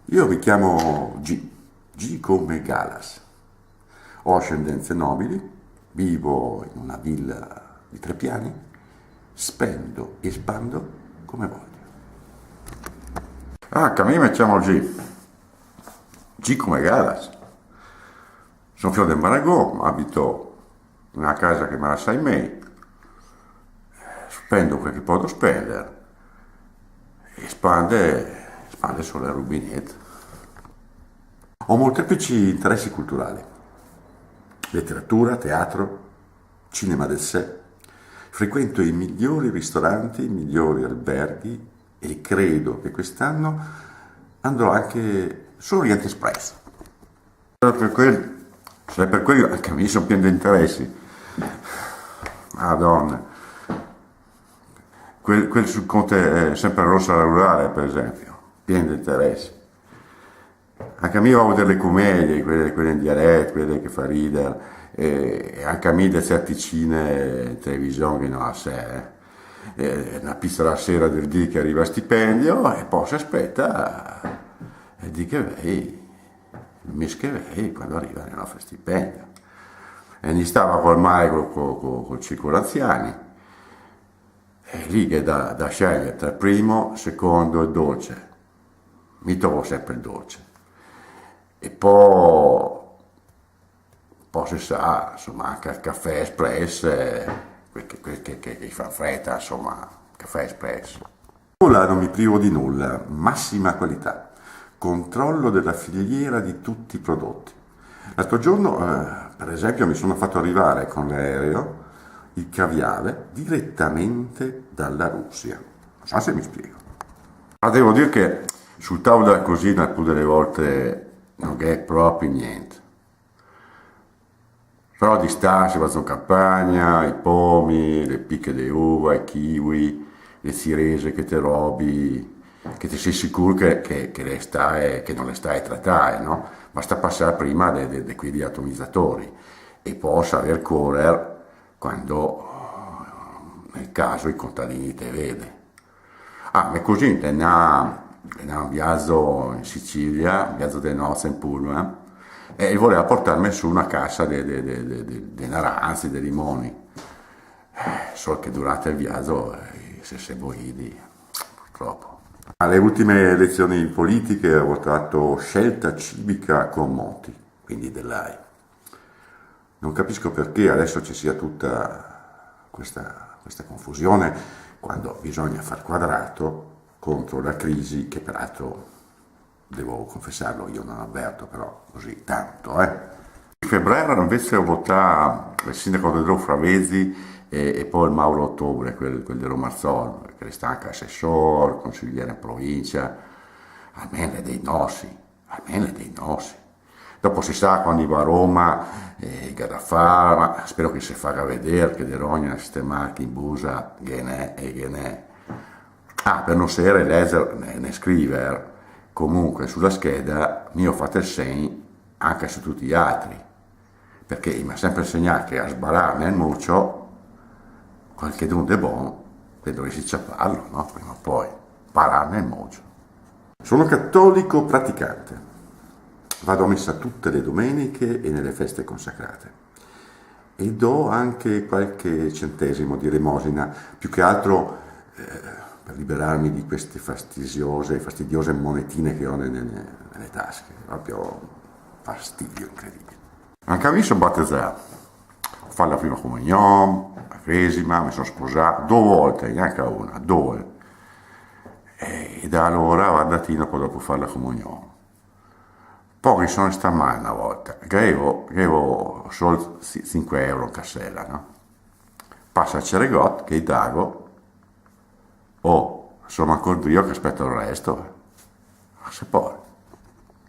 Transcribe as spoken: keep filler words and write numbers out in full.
Io mi chiamo G, G come Galas. Ho ascendenze nobili, vivo in una villa di tre piani, spendo e spando come voglio. Ah, che mi me ciamo G. G come Galas. Son fior de Maragon, abito in una casa che me la sa i mei, spendo quel che podo spender e spande, spande solo el rubinet. Ho molteplici interesi culturali: letteratura, teatro, cinema del sé. Frequento i migliori ristoranti, i migliori alberghi e credo che quest'anno andrò anche sull'Orient Express. Sarà per quel, sarà per quel che anche mi son pien de interesi. Madona. Quel, quel sul conte, eh, sempre Rosa Rurale, per esempio, pien de interesi. Anche a mi vao a veder le comedie, quele, quele in dialet, quele che fa rider, e, e anche a mi de certi cine, television che no la sa, eh. Eh, na pizza la sera del dì che riva el stipendio, e po se speta el dì che vien, el mes che vien, quando riva el nostro stipendio. E mi stava col maigo, co, co, col circo anziani, e lì che da, da sceglier tra el primo, secondo e dolce. Mi trovo sempre el dolce. E po, po se sa, insoma, anche el cafè espress, eh, quel che, quel che, che, che fa freta, insoma, cafè espress. Là non mi privo di nulla, massima qualità, controllo della filiera di tutti i prodotti. L'altro giorno, eh, per esempio, mi sono fatto arrivare con l'aereo il caviale direttamente dalla Russia. Non so se mi spiego. Ma devo dir che sul tavolo dela cusina el pì dele volte no ghe xe proprio gnente. Però d'istà se va zo in campagna, i pomi, le piche de uva, i kiwi, le cirese, che te robi, che te si sicur che, che, che le xe stae, che no le xe stae tratae, no? Basta pasar prima de, de, de quei atomizatori e po saver corer quando, nel caso, i contadini te vede. Ah, me cusin l'è ndà, l'è ndà in viazo in Sicilia, in viazo de noze in pullman, e el voleva portarme su na casa de, de, de, de, de, de naranzi, de limoni. Eh, sol che durante el viazo, eh, se, se boidi, purtropo. Alle ultime elezioni politiche ho votato Scelta Civica con Monti, quindi dell'AI. Non capisco perché adesso ci sia tutta questa, questa confusione quando bisogna far quadrato contro la crisi, che peraltro, devo confessarlo, io non avverto però così tanto, eh. In febraer invese go votà el sindaco de Fravezi e, e po el Mauro Ottobre, quel, quel de Romarzon, che l'è stà anca asesor, consiglier in provincia, almen l'è dei nosi. Almen l'è dei nosi. Dopo se sa, quando i va a Roma, eh, i ga da far, ma spero che se faga veder, che de rogna ste marche in busa ghe n'è e ghe n'è. Ah, per no saver lezer né, né scriver, comunque su la scheda mi go fato el segn anca su tuti i altri. Perché i m'à sempre insegnà che a sbarar nel mocio, qualchedun de bon te dovresi ciaparlo, no? Prima o poi, sbarar nel mocio. Sono cattolico praticante. Vado a messa tutte le domeniche e nelle feste consacrate. E do anche qualche centesimo di elemosina, più che altro, eh, per liberarmi di queste fastidiose, fastidiose monetine che ho nelle, nelle tasche. Proprio un fastidio incredibile. Anca mi so batezà, go fat la prima comunion, la cresima, me so sposà do volte, gnanca una, do. E da alora, varda ti, no podo pì far la comunion. Po ghe so stà mal na volta, che gavevo, che gavevo sol si-, sinque euro in casela, no? Pasa el ceregot, che i dago, Oh, so ancor drio che speto el resto, eh. Ma se pol.